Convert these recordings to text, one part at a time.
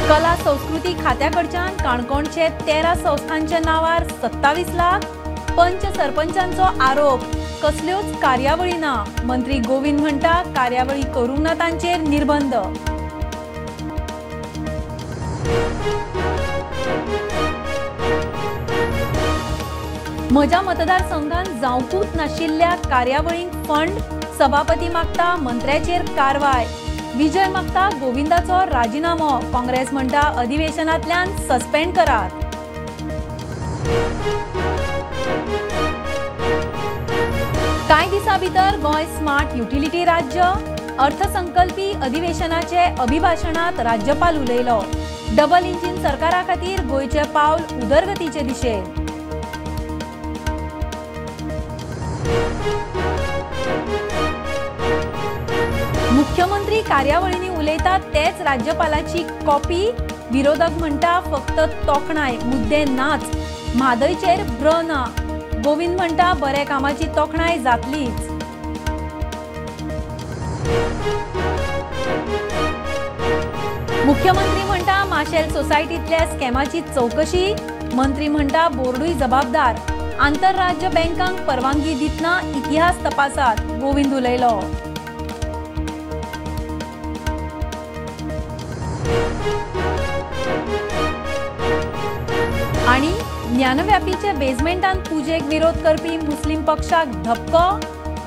कला संस्कृती खात्याकडच्यान काणकोणचे 13 संस्थांच्या नावार 27 लाख, पंच सरपंचांचो आरोप, कसल्योच कार्यावळी ना। मंत्री गोविंद म्हणटा कार्यावळी करूंक ना तांचेर निर्बंध। म्हज्या मतदारसंघात जावंकूच नाशिल्ल्या कार्यावळींक फंड, सभापती मागता मंत्र्याचेर कारवाय। विजय मागता गोविंदाचो राजीनामो, काँग्रेस म्हणटा अधिवेशनांतल्यान सस्पेंड करात। कांय दिसां भितर गोंय स्मार्ट युटिलिटी राज्य, अर्थसंकल्पी अधिवेशनाचे अभिभाशणांत राज्यपाल उलयलो। डबल इंजिन सरकारा खातीर गोंयचें पावल उदरगतीचे दिशेन। मुख्यमंत्री कार्यावळींनी उलयतात तेच राज्यपालाची कॉपी, विरोधक म्हणटा फक्त तोखणाय, मुद्दे नाच। म्हादयचेर ब्र ना, गोविंद म्हणटा बऱ्या कामाची तोखणाय जातलीच। मुख्यमंत्री म्हणटा माशेल सोसायटींतल्या स्कॅमाची चवकशी, मंत्री म्हणटा बोर्डूय जबाबदार। आंतरराज्य बँकांक परवानगी दितना इतिहास तपासात, गोविंद उलयलो। आनी ज्ञानव्यापीच्या बेजमेंटान पुजेक विरोध करपी मुस्लिम पक्षाक धपको,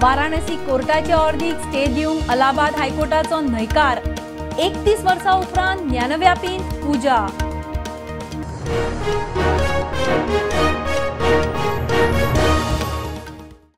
वाराणसी कोर्टाचे ऑर्दीक स्टे दिवंक अलाहाबाद हायकोर्टाचो न्हयकार। 31 वर्सां उपरांत ज्ञानव्यापींत पुजा।